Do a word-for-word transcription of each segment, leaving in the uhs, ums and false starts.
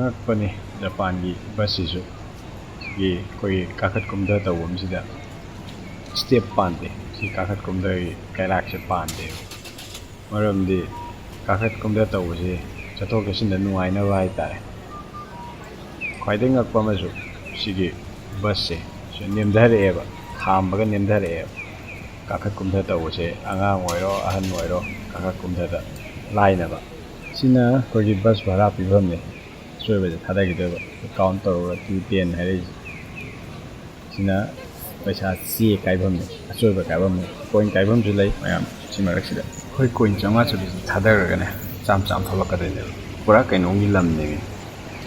ꯑꯉꯛꯄꯅꯤ ꯖꯄꯥꯟꯒꯤ ꯕꯁꯁꯤꯁꯨ꯫ ꯁꯤꯒꯤ ꯑꯩꯈꯣꯏꯒꯤ ꯀꯥꯈꯠ ꯀꯨꯝꯊ ꯇꯧꯐꯝꯁꯤꯗ ꯁ꯭ꯇꯦꯞ ꯄꯥꯟꯗꯦ꯫ ꯁꯤ ꯀꯥꯈꯠ ꯀꯨꯝꯊꯒꯤ ꯀꯩꯔꯥꯛꯁꯦ ꯄꯥꯟꯗꯦꯕ꯫ ꯃꯔꯝꯗꯤ ꯀꯥꯈꯠ ꯀꯨꯝꯊ ꯇꯧꯕꯁꯤ ꯆꯠꯊꯣꯛ ꯆꯠꯁꯤꯟꯗ ꯅꯨꯡꯉꯥꯏꯅꯕ ꯍꯥꯏꯇꯥꯔꯦ꯫ ꯈ꯭ꯋꯥꯏꯗꯒꯤ ꯉꯛꯄ ꯑꯃꯁꯨ ꯁꯤꯒꯤ ꯕꯁꯁꯦ ꯁꯤ ꯅꯦꯝꯊꯔꯛꯑꯦꯕ, ꯈꯥꯝꯕꯒ ꯅꯦꯝꯊꯔꯛꯑꯦꯕ꯫ ꯀꯥꯈꯠ ꯀꯨꯝꯊ ꯇꯧꯕꯁꯦ ꯑꯉꯥꯡ ꯑꯣꯏꯔꯣ ꯑꯍꯟ ꯑꯣꯏꯔꯣ ꯀꯥꯈꯠ ꯀꯨꯝꯊꯗ ꯂꯥꯏꯅꯕ꯫ ꯁꯤꯅ ꯑꯩꯈꯣꯏꯒꯤ ꯕꯁ ꯚꯔꯥ ꯄꯤꯐꯝꯅꯤ꯫ ꯑꯆꯣꯏꯕꯁꯦ ꯊꯥꯗꯈꯤꯗꯣꯏꯕ꯫ ꯀꯥꯎꯟ ꯇꯧꯔꯒ ꯇꯨ ꯇꯦꯟ ꯍꯥꯏꯔꯛꯏꯁꯦ꯫ ꯁꯤꯅ ꯄꯩꯁꯥ ꯆꯦ ꯀꯥꯏꯐꯝꯅꯤ, ꯑꯆꯣꯏꯕ ꯀꯥꯏꯐꯝꯅꯤ꯫ ꯀꯣꯏꯟ ꯀꯥꯏꯐꯝꯁꯨ ꯂꯩ ꯃꯌꯥꯝ꯫ ꯁꯤ ꯃꯔꯛꯁꯤꯗ ꯑꯩꯈꯣꯏ ꯀꯣꯏꯟ ꯆꯥꯝꯃꯉꯥ ꯆꯠꯄꯤꯁꯤ ꯊꯥꯗꯔꯒꯅꯦ ꯆꯥꯝ ꯆꯥꯝ ꯊꯣꯛꯂꯛꯀꯗꯣꯏꯅꯦꯕ꯫ ꯄꯨꯔꯥ ꯀꯩꯅꯣꯝꯒꯤ ꯂꯝꯅꯦꯃꯤ꯫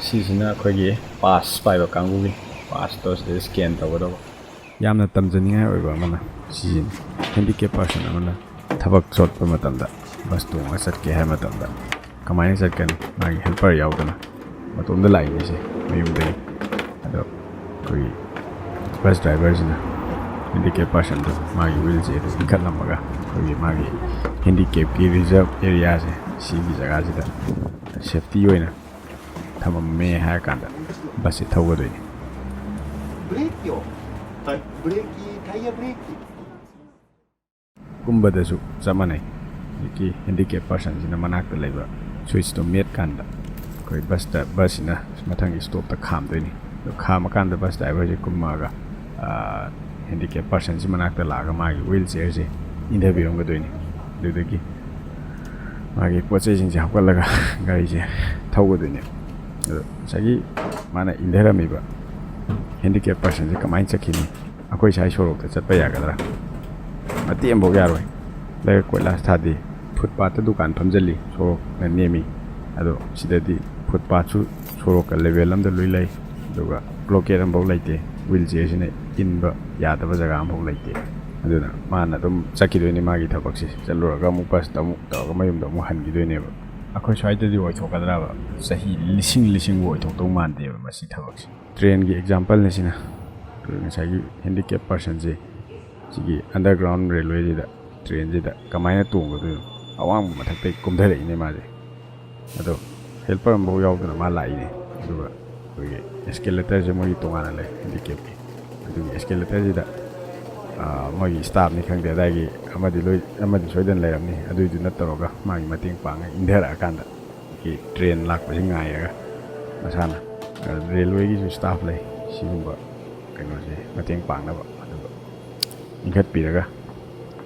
ꯁꯤꯁꯤꯅ ꯑꯩꯈꯣꯏꯒꯤ ꯄꯥꯁ ꯄꯥꯏꯕ ꯀꯥꯡꯕꯨꯒꯤ ꯄꯥꯁꯇꯣ ꯁꯤꯗ ꯁ꯭ꯀꯦꯟ ꯇꯧꯒꯗꯧꯕ꯫ ꯌꯥꯝꯅ ꯇꯝꯖꯅꯤꯡꯉꯥꯏ ꯑꯣꯏꯕ ꯑꯃꯅ ꯁꯤꯁꯤꯅꯤ꯫ ꯍꯦꯟꯗꯤꯀꯦꯞ ꯄꯥꯔꯁꯟ ꯑꯃꯅ ꯊꯕꯛ ꯆꯠꯄ ꯃꯇꯝꯗ, ꯕꯁ ꯇꯣꯡꯉꯒ ꯆꯠꯀꯦ ꯍꯥꯏꯕ ꯃꯇꯝꯗ ꯀꯃꯥꯏꯅ ꯆꯠꯀꯅꯤ? ꯃꯥꯒꯤ ꯍꯦꯜꯄꯔ ꯌꯥꯎꯗꯅ ꯃꯇꯣꯝꯗ ꯂꯥꯛꯏꯅꯦ ꯁꯦ ꯃꯌꯨꯝꯗꯒꯤ꯫ ꯑꯗꯣ ꯑꯩꯈꯣꯏꯒꯤ ꯕꯁ ꯗ꯭ꯔꯥꯏꯚꯔꯁꯤꯅ ꯍꯦꯟꯗꯤꯀꯦꯞ ꯄꯥꯔꯁꯟꯗꯣ ꯃꯥꯒꯤ ꯋꯤꯜ ꯆꯤꯌꯔꯗ ꯏꯟꯈꯠꯂꯝꯃꯒ ꯑꯩꯈꯣꯏꯒꯤ ꯃꯥꯒꯤ ꯍꯦꯟꯗꯤꯀꯦꯞꯀꯤ ꯔꯤꯖꯔꯕ ꯑꯦꯔꯤꯌꯥꯁꯦ ꯁꯤꯒꯤ ꯖꯒꯥꯁꯤꯗ ꯁꯦꯐꯇꯤ ꯑꯣꯏꯅ ꯊꯝꯃꯝꯃꯦ ꯍꯥꯏꯔ ꯀꯥꯟꯗ ꯕꯁꯁꯦ ꯊꯧꯒꯗꯣꯏꯅꯤ꯫ ブレーキを、はい、ブレーキ、タイヤブレーキ。 ꯀꯨꯝꯕꯗꯁꯨ ꯆꯞ ꯃꯥꯟꯅꯩ꯫ ꯍꯧꯖꯤꯛꯀꯤ ꯍꯦꯟꯗꯤꯀꯦꯞ ꯄꯥꯔꯁꯟꯁꯤꯅ ꯃꯅꯥꯛꯇ ꯂꯩꯕ ꯁ꯭ꯋꯤꯆꯇꯣ ꯃꯦꯠꯀꯥꯟꯗ ꯑꯩꯈꯣꯏ ꯕꯁꯇ, ꯕꯁꯁꯤꯅ ꯃꯊꯪꯒꯤ ꯁ꯭ꯇꯣꯞꯇ ꯈꯥꯝꯗꯣꯏꯅꯤ꯫ ꯑꯗꯣ ꯈꯥꯝꯃꯀꯥꯟꯗ ꯕꯁ ꯗ꯭ꯔꯥꯏꯚꯔꯁꯦ ꯀꯨꯝꯃꯛꯑꯒ ꯍꯦꯟꯗꯤꯀꯦꯞ ꯄꯥꯔꯁꯟꯁꯤ ꯃꯅꯥꯛꯇ ꯂꯥꯛꯑꯒ ꯃꯥꯒꯤ ꯋꯤꯜ ꯆꯤꯌꯔꯁꯦ ꯏꯟꯊꯕꯤꯔꯝꯒꯗꯣꯏꯅꯤ꯫ ꯑꯗꯨꯗꯒꯤ ꯃꯥꯒꯤ ꯄꯣꯠ ꯆꯩꯁꯤꯡꯁꯦ ꯍꯥꯞꯀꯠꯂꯒ ꯒꯥꯔꯤꯁꯦ ꯊꯧꯒꯗꯣꯏꯅꯦ꯫ ꯑꯗꯣ ꯉꯁꯥꯏꯒꯤ ꯃꯥꯅ ꯏꯟꯊꯔꯝꯃꯤꯕ ꯍꯦꯟꯗꯤꯀꯦꯞ ꯄꯥꯔꯁꯟꯁꯦ ꯀꯃꯥꯏꯅ ꯆꯠꯈꯤꯅꯤ? ꯑꯩꯈꯣꯏ ꯁ꯭ꯋꯥꯏ ꯁꯣꯔꯣꯛꯇ ꯆꯠꯄ ꯌꯥꯒꯗ꯭ꯔꯥ? ꯃꯇꯦꯛ ꯑꯃꯐꯥꯎ ꯌꯥꯔꯣꯏ꯫ ꯂꯩꯔꯛ ꯀꯣꯏꯂꯥꯁ ꯊꯥꯗꯦ, ꯐꯨꯠꯄꯥꯠꯇ ꯗꯨꯀꯥꯟ ꯐꯝꯖꯜꯂꯤ, ꯁꯣꯔꯣꯛꯅ ꯅꯦꯝꯃꯤ꯫ ꯑꯗꯣ ꯁꯤꯗꯗꯤ ꯐꯨꯠꯄꯥꯠꯁꯨ ꯁꯣꯔꯣꯛꯀ ꯂꯦꯕꯦꯜ ꯑꯃꯗ ꯂꯣꯏ ꯂꯩ, ꯑꯗꯨꯒ ꯕ꯭ꯂꯣꯀꯦꯠ ꯑꯃꯐꯥꯎ ꯂꯩꯇꯦ꯫ ꯋꯤꯜ ꯆꯤꯌꯔꯁꯤꯅ ꯏꯟꯕ ꯌꯥꯗꯕ ꯖꯒꯥ ꯑꯃꯐꯥꯎ ꯂꯩꯇꯦ꯫ ꯑꯗꯨꯅ ꯃꯥꯅ ꯑꯗꯨꯝ ꯆꯠꯈꯤꯗꯣꯏꯅꯤ ꯃꯥꯒꯤ ꯊꯕꯛꯁꯦ꯫ ꯆꯠꯂꯨꯔꯒ ꯑꯃꯨꯛ ꯕꯁꯇ ꯑꯃꯨꯛ ꯇꯧꯔꯒ ꯃꯌꯨꯝꯗ ꯑꯃꯨꯛ ꯍꯟꯈꯤꯗꯣꯏꯅꯦꯕ꯫ ꯑꯩꯈꯣꯏ ꯁ꯭ꯋꯥꯏꯗꯗꯤ ꯑꯣꯏꯊꯣꯛꯀꯗ꯭ꯔꯕ? ꯆꯍꯤ ꯂꯤꯁꯤꯡ ꯂꯤꯁꯤꯡꯕꯨ ꯑꯣꯏꯊꯣꯛꯇꯧ ꯃꯥꯟꯗꯦꯕ ꯃꯁꯤ ꯊꯕꯛꯁꯦ꯫ ꯇ꯭ꯔꯦꯟꯒꯤ ꯑꯦꯛꯖꯥꯝꯄꯜꯅꯤ ꯁꯤꯅ꯫ ꯑꯩꯈꯣꯏ ꯉꯁꯥꯏꯒꯤ ꯍꯦꯟꯗꯤꯀꯦꯞ ꯄꯥꯔꯁꯟꯁꯦ ꯁꯤꯒꯤ ꯑꯟꯗꯔꯒ꯭ꯔꯥꯎꯟ ꯔꯦꯜꯋꯦꯁꯤꯗ, ꯇ꯭ꯔꯦꯟꯁꯤꯗ ꯀꯃꯥꯏꯅ ꯇꯣꯡꯒꯗꯣꯏꯅꯣ? ꯑꯋꯥꯡꯕ ꯃꯊꯛꯇꯒꯤ ꯀꯨꯝꯊꯔꯛꯏꯅꯦ ꯃꯥꯁꯦ꯫ ꯑꯗꯣ ꯍꯦꯜꯄꯔ ꯑꯃꯐꯥꯎ ꯌꯥꯎꯗꯅ ꯃꯥ ꯂꯥꯛꯏꯅꯦ꯫ ꯑꯗꯨꯒ ꯑꯩꯈꯣꯏꯒꯤ ꯑꯦꯁꯀꯦꯂꯦꯇꯔꯁꯦ ꯃꯣꯏꯒꯤ ꯇꯣꯉꯥꯟꯅ ꯂꯩ, ꯍꯦꯟꯗꯤꯀꯦꯞꯀꯤ꯫ ꯑꯗꯨꯒꯤ ꯑꯦꯁꯀꯦꯂꯦꯇꯔꯁꯤꯗ ꯃꯣꯏꯒꯤ ꯁ꯭ꯇꯥꯐꯅꯤ ꯈꯪꯗꯦ, ꯑꯗꯥꯏꯒꯤ ꯑꯃꯗꯤ ꯂꯣꯏ, ꯑꯃꯗꯤ ꯁꯣꯏꯗꯅ ꯂꯩꯔꯝꯅꯤ꯫ ꯑꯗꯨꯏꯗꯨꯅ ꯇꯧꯔꯒ ꯃꯥꯒꯤ ꯃꯇꯦꯡ ꯄꯥꯡꯉ ꯏꯟꯊꯔꯛꯑꯀꯥꯟꯗ ꯑꯩꯈꯣꯏꯒꯤ ꯇ꯭ꯔꯦꯟ ꯂꯥꯛꯄꯁꯤ ꯉꯥꯏꯔꯒ ꯃꯁꯥꯅ, ꯔꯦꯜꯋꯦꯒꯤꯁꯨ ꯁ꯭ꯇꯥꯐ ꯂꯩ ꯁꯤꯒꯨꯝꯕ ꯀꯩꯅꯣꯁꯦ ꯃꯇꯦꯡ ꯄꯥꯡꯅꯕ꯫ ꯑꯗꯨꯒ ꯏꯟꯈꯠꯄꯤꯔꯒ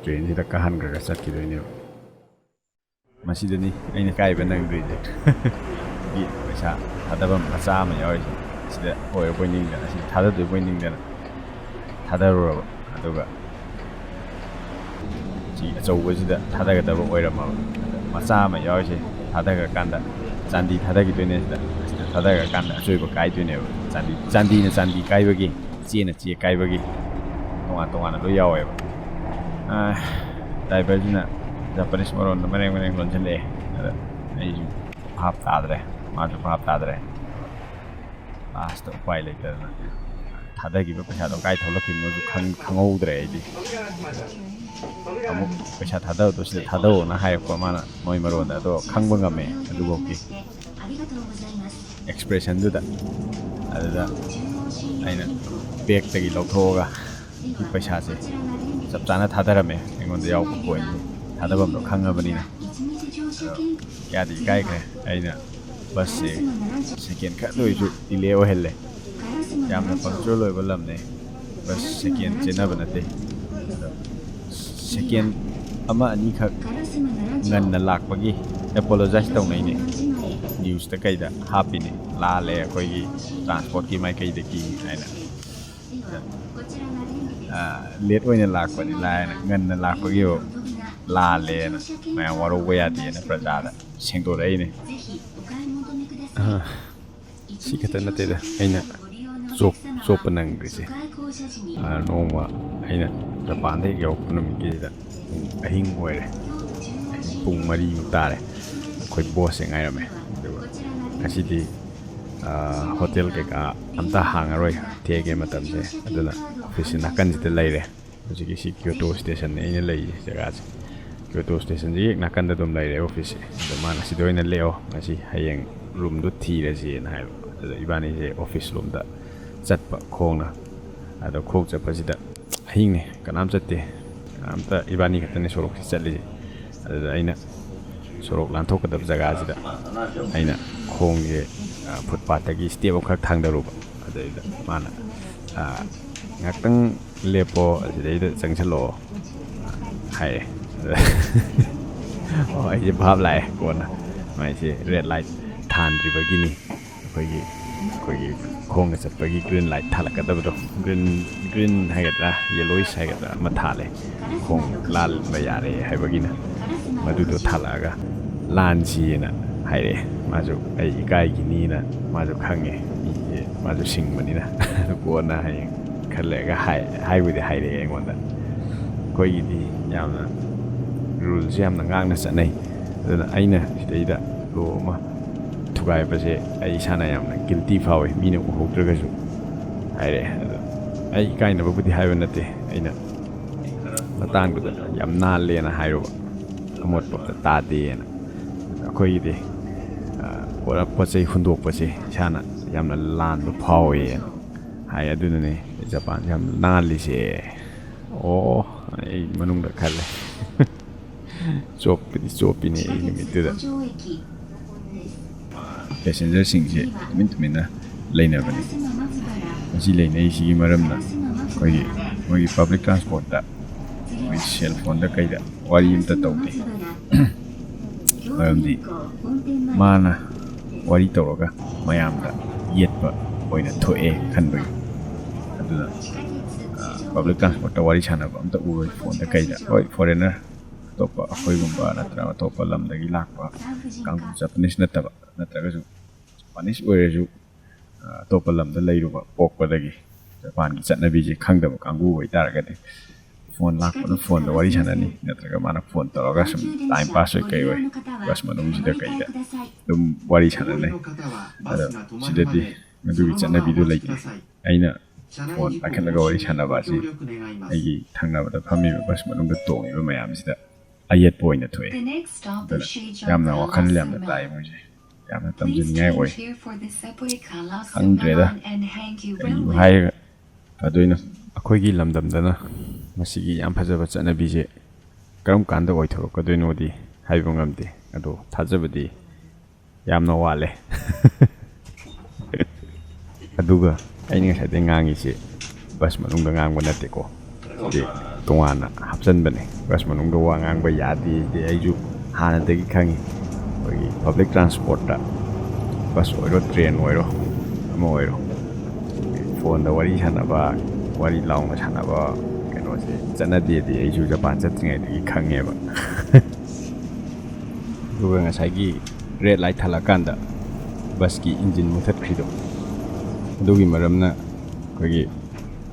ꯇ꯭ꯔꯦꯟꯁꯤꯗ ꯀꯥꯍꯟꯈ꯭ꯔꯒ ꯆꯠꯈꯤꯗꯣꯏꯅꯦꯕ꯫ ꯃꯁꯤꯗꯅꯤ ꯑꯩꯅ ꯀꯥꯏꯕ ꯅꯪꯗ꯭ꯔꯤꯁꯦ꯫ ꯒꯤ ꯄꯩꯁꯥ ꯊꯥꯗꯐꯝ ꯃꯆꯥ ꯑꯃ ꯌꯥꯎꯔꯤꯁꯦ꯫ ꯁꯤꯗ ꯑꯣꯏꯔꯕꯣꯏ ꯅꯤꯡꯗꯅ, ꯁꯤ ꯊꯥꯗꯗꯣꯏꯕꯣꯏ ꯅꯤꯡꯗꯅ ꯊꯥꯗꯔꯨꯔꯕ꯫ ꯑꯗꯨꯒ ꯁꯤ ꯑꯆꯧꯕꯁꯤꯗ ꯊꯥꯗꯒꯗꯕ ꯑꯣꯏꯔꯝꯃꯕ꯫ ꯑꯗ ꯃꯆꯥ ꯑꯃ ꯌꯥꯎꯔꯤꯁꯦ ꯊꯥꯗꯈ꯭ꯔꯀꯥꯟꯗ ꯆꯥꯟꯗꯤ ꯊꯥꯗꯈꯤꯗꯣꯏꯅꯦ ꯁꯤꯗ꯫ ꯁꯤꯗ ꯊꯥꯗꯈ꯭ꯔꯀꯥꯟꯗ ꯑꯆꯣꯏꯕ ꯀꯥꯏꯗꯣꯏꯅꯦꯕ꯫ ꯆꯥꯟꯗꯤ, ꯆꯥꯟꯗꯤꯅ ꯆꯥꯟꯗꯤ ꯀꯥꯏꯕꯒꯤ, ꯆꯦꯅ ꯆꯦ ꯀꯥꯏꯕꯒꯤ ꯇꯣꯉꯥꯟ ꯇꯣꯉꯥꯟꯅ ꯂꯣꯏ ꯌꯥꯎꯋꯦꯕ꯫ ꯗ꯭ꯔꯥꯏꯚꯔꯁꯤꯅ ꯖꯄꯥꯅꯤꯁ ꯃꯔꯣꯟꯗ ꯃꯔꯦꯡ ꯃꯔꯦꯡ ꯂꯣꯟꯁꯤꯜꯂꯛꯑꯦ꯫ ꯑꯗ ꯑꯩꯁꯨ ꯚꯥꯞ ꯇꯥꯗ꯭ꯔꯦ, ꯃꯥꯁꯨ ꯚꯥꯞ ꯇꯥꯗ꯭ꯔꯦ꯫ ꯂꯥꯁꯇ ꯎꯄꯥꯏ ꯂꯩꯇꯗꯅ ꯊꯥꯗꯈꯤꯕ ꯄꯩꯁꯥꯗꯣ ꯀꯥꯏ ꯊꯣꯛꯂꯛꯈꯤꯕꯅꯣꯁꯨ ꯈꯪ-, ꯈꯪꯍꯧꯗ꯭ꯔꯦ ꯑꯩꯗꯤ꯫ ꯑꯃꯨꯛ ꯄꯩꯁꯥ ꯊꯥꯗꯕꯗꯣ ꯁꯤꯗ ꯊꯥꯗꯧꯅ ꯍꯥꯏꯔꯛꯄ ꯃꯥꯅ ꯃꯣꯏ ꯃꯔꯣꯟꯗ, ꯑꯗꯣ ꯈꯪꯕ ꯉꯝꯃꯦ ꯑꯗꯨꯐꯥꯎꯗꯤ꯫ ꯑꯦꯛꯁꯄ꯭ꯔꯦꯁꯟꯗꯨꯗ꯫ ꯑꯗꯨꯗ ꯑꯩꯅ ꯕꯦꯛꯇꯒꯤ ꯂꯧꯊꯣꯛꯑꯒ ꯄꯩꯁꯥꯁꯦ ꯆꯞ ꯆꯥꯅ ꯊꯥꯗꯔꯝꯃꯦ꯫ ꯑꯩꯉꯣꯟꯗ ꯌꯥꯎꯕ ꯀꯣꯏꯟꯗꯨ ꯊꯥꯗꯐꯝꯗꯣ ꯈꯪꯉꯕꯅꯤꯅ꯫ ꯑꯗꯣ ꯀꯌꯥꯗꯤ ꯏꯀꯥꯏꯈ꯭ꯔꯦ꯫ ꯑꯩꯅ ꯕꯁꯁꯦ ꯁꯦꯀꯦꯟ ꯈꯔꯗ ꯑꯣꯏꯔꯁꯨ ꯗꯤꯂꯦ ꯑꯣꯏꯍꯜꯂꯦ꯫ ꯌꯥꯝꯅ ꯄꯪꯆꯨꯋꯦꯜ ꯑꯣꯏꯕ ꯂꯝꯅꯦ꯫ ꯕꯁ ꯁꯦꯀꯦꯟ ꯆꯦꯟꯅꯕ ꯅꯠꯇꯦ꯫ ꯑꯗꯣ ꯁꯦꯀꯦꯟ ꯑꯃ ꯑꯅꯤꯈꯛ ꯉꯟꯅ ꯂꯥꯛꯄꯒꯤ ꯑꯦꯄꯣꯂꯣꯖꯥꯏꯁ ꯇꯧꯅꯩꯅꯦ꯫ ꯅ꯭ꯌꯨꯁꯇ ꯀꯩꯗ ꯍꯥꯞꯄꯤꯅꯦ, "ꯂꯥꯜꯂꯦ ꯑꯩꯈꯣꯏꯒꯤ ꯇ꯭ꯔꯥꯟꯁꯄꯣꯔꯠꯀꯤ ꯃꯥꯏꯀꯩꯗꯒꯤ" ꯍꯥꯏꯅ꯫ ꯑ, ꯂꯦꯠ ꯑꯣꯏꯅ ꯂꯥꯛꯄꯅꯤ ꯂꯥꯏꯅ, ꯉꯟꯅ ꯂꯥꯛꯄꯒꯤ ꯂꯥꯜꯂꯦꯅ, ꯃꯌꯥꯝ ꯋꯥꯔꯧꯕ ꯌꯥꯗꯦꯅ ꯄ꯭ꯔꯖꯥꯗ ꯁꯦꯡꯗꯣꯔꯛꯏꯅꯦ꯫ ꯑ, ꯁꯤ ꯈꯛꯇ ꯅꯠꯇꯦꯗ ꯑꯩꯅ ꯆꯣꯞ-, ꯆꯣꯞꯄ ꯅꯪꯗ꯭ꯔꯤꯁꯦ꯫ ꯑ, ꯅꯣꯡꯃ ꯑꯩꯅ ꯖꯄꯥꯟꯗ ꯍꯦꯛ ꯌꯧꯔꯛꯄ ꯅꯨꯃꯤꯠꯀꯤꯁꯤꯗ ꯄꯨꯡ ꯑꯍꯤꯡ ꯑꯣꯏꯔꯦ꯫ ꯑꯍꯤꯡ ꯄꯨꯡ ꯃꯔꯤꯃꯨꯛ ꯇꯥꯔꯦ꯫ ꯑꯩꯈꯣꯏ ꯕꯣꯁꯁꯦ ꯉꯥꯏꯔꯝꯃꯦ꯫ ꯑꯗꯨꯒ ꯉꯁꯤꯗꯤ, ꯑ, ꯍꯣꯇꯦꯜ ꯀꯩꯀꯥ ꯑꯝꯇ ꯍꯥꯡꯉꯔꯣꯏ, ꯊꯦꯡꯉꯦ ꯃꯇꯝꯁꯦ꯫ ꯑꯗꯨꯅ ꯑꯣꯐꯤꯁꯁꯦ ꯅꯥꯀꯟꯁꯤꯗ ꯂꯩꯔꯦ꯫ ꯍꯧꯖꯤꯛꯀꯤ ꯁꯤ ꯀ꯭ꯌꯣꯇꯣ ꯁ꯭ꯇꯦꯁꯟꯅꯦ ꯑꯩꯅ ꯂꯩꯔꯤꯁꯦ ꯖꯒꯥꯁꯦ꯫ ꯀ꯭ꯌꯣꯇꯣ ꯁ꯭ꯇꯦꯁꯟꯁꯤꯒꯤ ꯍꯦꯛ ꯅꯥꯀꯟꯗ ꯑꯗꯨꯝ ꯂꯩꯔꯦ ꯑꯣꯐꯤꯁꯁꯦ꯫ ꯑꯗꯣ ꯃꯥꯅ "ꯁꯤꯗ ꯑꯣꯏꯅ ꯂꯦꯛꯑꯣ, ꯉꯁꯤ ꯍꯌꯦꯡ ꯔꯨꯝꯗꯣ ꯊꯤꯔꯁꯦꯅ" ꯍꯥꯏꯕ꯫ ꯑꯗꯨꯗ ꯏꯕꯥꯅꯤꯁꯦ ꯑꯣꯐꯤꯁ ꯂꯣꯝꯗ ꯆꯠꯄ ꯈꯣꯡꯅ꯫ ꯑꯗꯣ ꯈꯣꯡ ꯆꯠꯄꯁꯤꯗ ꯑꯍꯤꯡꯅꯦ, ꯀꯅꯥꯝ ꯆꯠꯇꯦ, ꯀꯅꯥꯝꯇ, ꯏꯕꯥꯅꯤ ꯈꯛꯇꯅꯦ ꯁꯣꯔꯣꯛꯁꯤ ꯆꯠꯂꯤꯁꯦ꯫ ꯑꯗꯨꯗ ꯑꯩꯅ ꯁꯣꯔꯣꯛ ꯂꯥꯟꯊꯣꯛꯀꯗꯕ ꯖꯒꯥꯁꯤꯗ ꯑꯩꯅ ꯈꯣꯡꯁꯦ, ꯑ, ꯐꯨꯠꯄꯥꯠꯇꯒꯤ ꯁ꯭ꯇꯦꯞ ꯑꯃꯈꯛ ꯊꯥꯡꯗꯔꯨꯕ꯫ ꯑꯗꯩꯗ ꯃꯥꯅ, ꯑ, "ꯉꯥꯛꯇꯪ ꯂꯦꯞꯄꯣ, ꯑꯁꯤꯗꯩꯗ ꯆꯪꯁꯜꯂꯛꯑꯣ" ꯍꯥꯏꯔꯦ꯫ ꯑꯗ ꯑꯣ, ꯑꯩꯁꯦ ꯚꯥꯞ ꯂꯥꯛꯑꯦ ꯀꯣꯟꯅ, ꯃꯥꯏꯁꯦ ꯔꯦꯗ ꯂꯥꯏꯠ ꯊꯥꯟꯗ꯭ꯔꯤꯕꯒꯤꯅꯤ꯫ ꯑꯩꯈꯣꯏꯒꯤ, ꯑꯩꯈꯣꯏꯒꯤ ꯈꯣꯡꯅ ꯆꯠꯄꯒꯤ ꯒ꯭ꯔꯤꯟ ꯂꯥꯏꯠ ꯊꯥꯜꯂꯛꯀꯗꯕꯗꯣ, ꯒ꯭ꯔꯤꯟ, ꯒ꯭ꯔꯤꯟ ꯍꯥꯏꯒꯗ꯭ꯔꯥ, ꯌꯦꯂꯣꯏꯁ ꯍꯥꯏꯒꯗ꯭ꯔꯥ ꯑꯃ ꯊꯥꯜꯂꯦ, ꯈꯣꯡ ꯂꯥꯟꯕ ꯌꯥꯔꯦ ꯍꯥꯏꯕꯒꯤꯅ꯫ ꯃꯗꯨꯗꯣ ꯊꯥꯜꯂꯛꯑꯒ "ꯂꯥꯟꯁꯤꯅ" ꯍꯥꯏꯔꯛꯑꯦ꯫ ꯃꯥꯁꯨ ꯑꯩ ꯏꯀꯥꯏꯈꯤꯅꯤꯅ ꯃꯥꯁꯨ ꯈꯪꯉꯦ, ꯃꯤꯁꯦ ꯃꯥꯁꯨ ꯁꯤꯡꯕꯅꯤꯅ꯫ ꯑꯗꯨ ꯀꯣꯟꯅ ꯍꯌꯦꯡ ꯈꯔ ꯂꯩꯔꯒ ꯍꯥꯏ-, ꯍꯥꯏꯕꯨꯗꯤ ꯍꯥꯏꯔꯛꯑꯦ ꯑꯩꯉꯣꯟꯗ꯫ ꯑꯩꯈꯣꯏꯒꯤꯗꯤ ꯌꯥꯝꯅ ꯔꯨꯜꯁꯦ ꯌꯥꯝꯅ ꯉꯥꯛꯅ ꯆꯠꯅꯩ꯫ ꯑꯗꯨꯅ ꯑꯩꯅ ꯁꯤꯗꯩꯗ ꯂꯣ ꯑꯃ ꯊꯨꯒꯥꯏꯕꯁꯦ ꯑꯩ ꯏꯁꯥꯅ ꯌꯥꯝꯅ ꯒꯤꯜꯇꯤ ꯐꯥꯎꯏ, ꯃꯤꯅ ꯎꯍꯧꯗ꯭ꯔꯒꯁꯨ ꯍꯥꯏꯔꯛꯑꯦ꯫ ꯑꯗꯣ ꯑꯩ ꯏꯀꯥꯏꯅꯕꯕꯨꯗꯤ ꯍꯥꯏꯕ ꯅꯠꯇꯦ, ꯑꯩꯅ ꯃꯇꯥꯡꯗꯨꯗ ꯌꯥꯝ ꯅꯥꯜꯂꯦꯅ ꯍꯥꯏꯔꯨꯕ, ꯑꯃꯣꯠꯄ ꯑꯝꯇ ꯇꯥꯗꯦꯅ꯫ ꯑꯩꯈꯣꯏꯒꯤꯗꯤ, ꯑ, ꯄꯣꯠ, ꯄꯣꯠ ꯆꯩ ꯍꯨꯟꯗꯣꯛꯄꯁꯦ ꯏꯁꯥꯅ ꯌꯥꯝꯅ ꯂꯥꯟꯕ ꯐꯥꯎꯋꯦꯅ ꯍꯥꯏ꯫ ꯑꯗꯨꯅꯅꯦ ꯖꯄꯥꯟꯁꯦ ꯌꯥꯝ ꯅꯥꯜꯂꯤꯁꯦ꯫ ꯑꯣ, ꯑꯩ ꯃꯅꯨꯡꯗ ꯈꯜꯂꯦ꯫ ꯆꯣꯞꯄꯗꯤ ꯆꯣꯞꯄꯤꯅꯦ ꯑꯩ ꯅꯨꯃꯤꯠꯇꯨꯗ꯫ ꯄꯦꯁꯦꯟꯖꯔꯁꯤꯡꯁꯦ ꯇꯨꯃꯤꯟ ꯇꯨꯃꯤꯟꯅ ꯂꯩꯅꯕꯅꯤ꯫ ꯃꯁꯤ ꯂꯩꯅꯩꯁꯤꯒꯤ ꯃꯔꯝꯅ ꯑꯩꯈꯣꯏꯒꯤ, ꯃꯣꯏꯒꯤ ꯄꯕ꯭ꯂꯤꯛ ꯇ꯭ꯔꯥꯟꯁꯄꯣꯔꯠꯇ ꯃꯣꯏ ꯁꯦꯜ ꯐꯣꯟꯗ ꯀꯩꯗ ꯋꯥꯔꯤ ꯑꯝꯇ ꯇꯧꯗꯦ꯫ ꯃꯔꯝꯗꯤ ꯃꯥꯅ ꯋꯥꯔꯤ ꯇꯧꯔꯒ ꯃꯌꯥꯝꯗ ꯌꯦꯠꯄ ꯑꯣꯏꯅ ꯊꯣꯛꯑꯦ ꯈꯟꯕꯒꯤ꯫ ꯑꯗꯨꯅ, ꯑ, ꯄꯕ꯭ꯂꯤꯛ ꯇ꯭ꯔꯥꯟꯁꯄꯣꯔꯠꯇ ꯋꯥꯔꯤ ꯁꯥꯟꯅꯕ ꯑꯝꯇ ꯎꯔꯣꯏ ꯐꯣꯟꯗ ꯀꯩꯗ꯫ ꯍꯣꯏ, ꯐꯣꯔꯦꯟꯅꯔ, ꯑꯇꯣꯞꯄ ꯑꯩꯈꯣꯏꯒꯨꯝꯕ ꯅꯠꯇ꯭ꯔꯒ ꯑꯇꯣꯞꯄ ꯂꯝꯗꯒꯤ ꯂꯥꯛꯄ ꯀꯥꯡꯕꯨ, ꯖꯄꯅꯤꯁ ꯅꯠꯇꯕ, ꯅꯠꯇ꯭ꯔꯒꯁꯨ ꯖꯄꯅꯤꯁ ꯑꯣꯏꯔꯁꯨ, ꯑ, ꯑꯇꯣꯞꯄ ꯂꯝꯗ ꯂꯩꯔꯨꯕ, ꯄꯣꯛꯄꯗꯒꯤ ꯖꯄꯥꯟꯒꯤ ꯆꯠꯅꯕꯤꯁꯦ ꯈꯪꯗꯕ ꯀꯥꯡꯕꯨ ꯑꯣꯏꯇꯥꯔꯒꯗꯤ ꯐꯣꯟ ꯂꯥꯛꯄꯗ ꯐꯣꯟꯗ ꯋꯥꯔꯤ ꯁꯥꯟꯅꯅꯤ, ꯅꯠꯇ꯭ꯔꯒ ꯃꯥꯅ ꯐꯣꯟ ꯇꯧꯔꯒ ꯁꯨꯝ ꯇꯥꯏꯝ ꯄꯥꯁ ꯑꯣꯏ ꯀꯩ ꯑꯣꯏ ꯕꯁ ꯃꯅꯨꯡꯁꯤꯗ ꯀꯩꯗ ꯑꯗꯨꯝ ꯋꯥꯔꯤ ꯁꯥꯟꯅꯅꯩ꯫ ꯑꯗꯣ ꯁꯤꯗꯗꯤ ꯃꯗꯨꯒꯤ ꯆꯠꯅꯕꯤꯗꯨ ꯂꯩꯇꯦ꯫ ꯑꯩꯅ ꯐꯣꯟ ꯄꯥꯏꯈꯠꯂꯒ ꯋꯥꯔꯤ ꯁꯥꯟꯅꯕ ꯑꯁꯤ ꯑꯩꯒꯤ ꯊꯪꯅꯕꯗ ꯐꯝꯃꯤꯕ ꯕꯁ ꯃꯅꯨꯡꯗ ꯇꯣꯡꯉꯤꯕ ꯃꯌꯥꯝꯁꯤꯗ ꯑꯌꯦꯠꯄ ꯑꯣꯏꯅ ꯊꯣꯛꯑꯦ꯫ ꯑꯗꯨꯅ ꯌꯥꯝꯅ ꯋꯥꯈꯜ ꯌꯥꯝꯅ ꯇꯥꯏ ꯃꯣꯏꯁꯦ꯫ ꯌꯥꯝꯅ ꯇꯝꯖꯅꯤꯡꯉꯥꯏ ꯑꯣꯏ꯫ ꯈꯪꯗ꯭ꯔꯦꯗ, ꯀꯔꯤꯕꯨ ꯍꯥꯏꯔꯒ ꯐꯗꯣꯏꯅꯣ꯫ ꯑꯩꯈꯣꯏꯒꯤ ꯂꯝꯗꯝꯗꯅ ꯃꯁꯤꯒꯤ ꯌꯥꯝ ꯐꯖꯕ ꯆꯠꯅꯕꯤꯁꯦ ꯀꯔꯝ ꯀꯥꯟꯗ ꯑꯣꯏꯊꯣꯔꯛꯀꯗꯣꯏꯅꯣꯗꯤ ꯍꯥꯏꯕ ꯉꯝꯗꯦ, ꯑꯗꯣ ꯊꯥꯖꯕꯗꯤ ꯌꯥꯝꯅ ꯋꯥꯠꯂꯦ꯫ ꯑꯗꯨꯒ ꯑꯩꯅ ꯉꯁꯥꯏꯗꯩ ꯉꯥꯡꯉꯤꯁꯦ ꯕꯁ ꯃꯅꯨꯡꯗ ꯉꯥꯡꯕ ꯅꯠꯇꯦꯀꯣ, ꯁꯤꯗꯤ ꯇꯣꯉꯥꯟꯅ ꯍꯥꯞꯆꯟꯕꯅꯦ꯫ ꯕꯁ ꯃꯅꯨꯡꯗ ꯋꯥ ꯉꯥꯡꯕ ꯌꯥꯗꯦ ꯁꯤꯗꯤ ꯑꯩꯁꯨ ꯍꯥꯟꯅꯗꯒꯤ ꯈꯪꯉꯤ꯫ ꯑꯩꯈꯣꯏꯒꯤ ꯄꯕ꯭ꯂꯤꯛ ꯇ꯭ꯔꯥꯟꯁꯄꯣꯔꯠꯇ, ꯕꯁ ꯑꯣꯏꯔꯣ, ꯇ꯭ꯔꯦꯟ ꯑꯣꯏꯔꯣ, ꯑꯃ ꯑꯣꯏꯔꯣ, ꯐꯣꯟꯗ ꯋꯥꯔꯤ ꯁꯥꯟꯅꯕ, ꯋꯥꯔꯤ ꯂꯥꯎꯅ ꯁꯥꯟꯅꯕ ꯀꯩꯅꯣꯁꯦ ꯆꯠꯅꯗꯦꯗꯤ ꯑꯩꯁꯨ ꯖꯄꯥꯟ ꯆꯠꯇ꯭ꯔꯤꯉꯩꯗꯒꯤ ꯈꯪꯉꯦꯕ꯫ ꯑꯗꯨꯒ ꯉꯁꯥꯏꯒꯤ ꯔꯦꯗ ꯂꯥꯏꯠ ꯊꯥꯜꯂꯛꯀꯥꯟꯗ ꯕꯁꯀꯤ ꯏꯟꯖꯤꯟ ꯃꯨꯊꯠꯈ꯭ꯔꯤꯗꯣ, ꯑꯗꯨꯒꯤ ꯃꯔꯝꯅ ꯑꯩꯈꯣꯏꯒꯤ,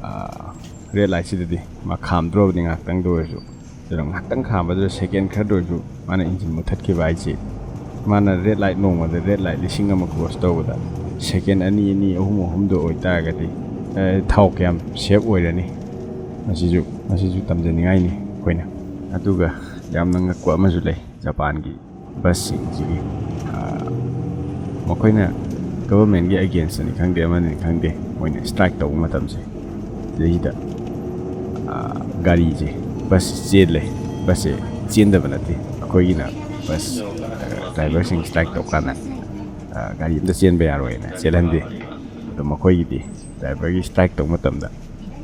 ꯑꯥ, ꯔꯦꯗ ꯂꯥꯏꯠꯁꯤꯗꯗꯤ ꯃꯥ ꯈꯥꯝꯗ꯭ꯔꯣꯕꯅꯤ ꯉꯥꯏꯍꯥꯛꯇꯪꯗ ꯑꯣꯏꯔꯁꯨ꯫ ꯑꯗꯨꯅ ꯉꯥꯏꯍꯥꯛꯇꯪ ꯈꯥꯝꯕꯗꯨꯗ ꯁꯦꯀꯦꯟ ꯈꯔꯗ ꯑꯣꯏꯔꯁꯨ ꯃꯥꯅ ꯏꯟꯖꯤꯟ ꯃꯨꯊꯠꯈꯤꯕ ꯍꯥꯏꯁꯦ, ꯃꯥꯅ ꯔꯦꯗ ꯂꯥꯏꯠ, ꯅꯣꯡꯃꯗ ꯔꯦꯗ ꯂꯥꯏꯠ ꯂꯤꯁꯤꯡ ꯑꯃ ꯀ꯭ꯔꯣꯁ ꯇꯧꯕꯗ ꯁꯦꯀꯦꯟ ꯑꯅꯤ, ꯑꯅꯤ, ꯑꯍꯨꯝ, ꯑꯍꯨꯝꯗ ꯑꯣꯏꯇꯥꯔꯒꯗꯤ, ꯑꯦ, ꯊꯥꯎ ꯀꯌꯥꯝ ꯁꯦꯞ ꯑꯣꯏꯔꯅꯤ? ꯃꯁꯤꯁꯨ, ꯃꯁꯤꯁꯨ ꯇꯝꯖꯅꯤꯡꯉꯥꯏꯅꯤ ꯑꯩꯈꯣꯏꯅ꯫ ꯑꯗꯨꯒ ꯌꯥꯝꯅ ꯉꯛꯄ ꯑꯃꯁꯨ ꯂꯩ ꯖꯄꯥꯟꯒꯤ ꯕꯁꯁꯤꯡꯁꯤꯒꯤ, ꯑꯥ, ꯃꯈꯣꯏꯅ ꯒꯚꯔꯟꯃꯦꯟꯒꯤ ꯑꯦꯒꯦꯟꯁꯇꯅꯤ ꯈꯪꯗꯦ, ꯑꯃꯅꯤ ꯈꯪꯗꯦ, ꯃꯣꯏꯅ ꯁ꯭ꯇ꯭ꯔꯥꯏꯛ ꯇꯧꯕ ꯃꯇꯝꯁꯦ, ꯁꯤꯗꯩꯁꯤꯗ, ꯑꯥ, ꯒꯥꯔꯤꯁꯦ, ꯕꯁ ꯆꯦꯜꯂꯦ, ꯕꯁꯁꯦ ꯆꯦꯟꯗꯕ ꯅꯠꯇꯦ, ꯑꯩꯈꯣꯏꯒꯤꯅ ꯕꯁ, ꯑꯥ, ꯗ꯭ꯔꯥꯏꯚꯔꯁꯤꯡ ꯁ꯭ꯇ꯭ꯔꯥꯏꯛ ꯇꯧꯀꯥꯟꯗ, ꯑꯥ, ꯒꯥꯔꯤ ꯑꯝꯇ ꯆꯦꯟꯕ ꯌꯥꯔꯣꯏꯅ ꯆꯦꯜꯍꯟꯗꯦ꯫ ꯑꯗꯣ ꯃꯈꯣꯏꯒꯤꯗꯤ ꯗ꯭ꯔꯥꯏꯚꯔꯒꯤ ꯁ꯭ꯇ꯭ꯔꯥꯏꯛ ꯇꯧꯕ ꯃꯇꯝꯗ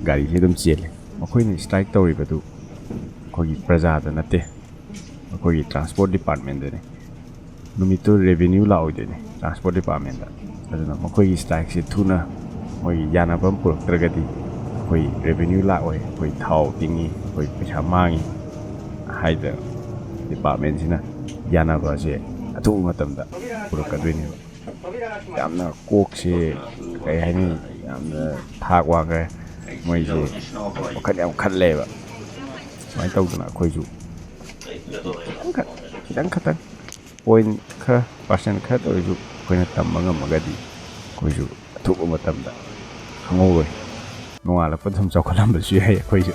ꯒꯥꯔꯤꯁꯦ ꯑꯗꯨꯝ ꯆꯦꯜꯂꯦ꯫ ꯃꯈꯣꯏꯅ ꯁ꯭ꯇ꯭ꯔꯥꯏꯛ ꯇꯧꯔꯤꯕꯗꯨ ꯑꯩꯈꯣꯏꯒꯤ ꯄ꯭ꯔꯖꯥꯗ ꯅꯠꯇꯦ, ꯑꯩꯈꯣꯏꯒꯤ ꯇ꯭ꯔꯥꯟꯁꯄꯣꯔꯠ ꯗꯤꯄꯥꯔꯠꯃꯦꯟꯗꯅꯤ꯫ ꯅꯨꯃꯤꯠꯇꯨ ꯔꯦꯚꯤꯅ꯭ꯌꯨ ꯂꯥꯛꯑꯣꯏꯗꯣꯏꯅꯤ ꯇ꯭ꯔꯥꯟꯁꯄꯣꯔꯠ ꯗꯤꯄꯥꯔꯠꯃꯦꯟꯗ꯫ ꯑꯗꯨꯅ ꯃꯈꯣꯏꯒꯤ ꯁ꯭ꯇ꯭ꯔꯥꯏꯛꯁꯦ ꯊꯨꯅ ꯃꯣꯏꯒꯤ ꯌꯥꯅꯕ ꯑꯃ ꯄꯨꯔꯛꯇ꯭ꯔꯒꯗꯤ ꯑꯩꯈꯣꯏ ꯔꯦꯚꯤꯅ꯭ꯌꯨ ꯂꯥꯛꯑꯣꯏ, ꯑꯩꯈꯣꯏ ꯊꯥꯎ ꯇꯤꯡꯉꯤ, ꯑꯩꯈꯣꯏ ꯄꯩꯁꯥ ꯃꯥꯡꯉꯤ ꯍꯥꯏꯗꯅ ꯗꯤꯄꯥꯔꯠꯃꯦꯟꯁꯤꯅ ꯌꯥꯅꯕꯁꯦ ꯑꯊꯨꯕ ꯃꯇꯝꯗ ꯄꯨꯔꯛꯀꯗꯣꯏꯅꯦꯕ꯫ ꯌꯥꯝꯅ ꯀꯣꯛꯁꯦ, ꯀꯩ ꯍꯥꯏꯅꯤ, ꯌꯥꯝꯅ ꯊꯥꯛ ꯋꯥꯡꯈ꯭ꯔꯦ꯫ ꯃꯣꯏꯁꯦ ꯋꯥꯈꯜ ꯌꯥꯝ ꯈꯜꯂꯦꯕ꯫ ꯁꯨꯃꯥꯏꯅ ꯇꯧꯗꯅ ꯑꯩꯈꯣꯏꯁꯨ ꯈꯤꯇꯪꯈꯛ, ꯈꯤꯇꯪ ꯈꯛꯇꯪ, ꯄꯣꯏꯟ ꯈꯔ, ꯄꯥꯔꯁꯦꯟ ꯈꯔꯇ ꯑꯣꯏꯔꯁꯨ ꯑꯩꯈꯣꯏꯅ ꯇꯝꯕ ꯉꯝꯃꯒꯗꯤ ꯑꯩꯈꯣꯏꯁꯨ ꯑꯊꯨꯕ ꯃꯇꯝꯗ ꯈꯪꯍꯧꯔꯣꯏ꯫ ꯅꯣꯡꯉꯥꯜꯂꯛꯄꯗ ꯁꯨꯝ ꯆꯥꯎꯈꯠꯂꯝꯕꯁꯨ ꯌꯥꯏ ꯑꯩꯈꯣꯏꯁꯨ꯫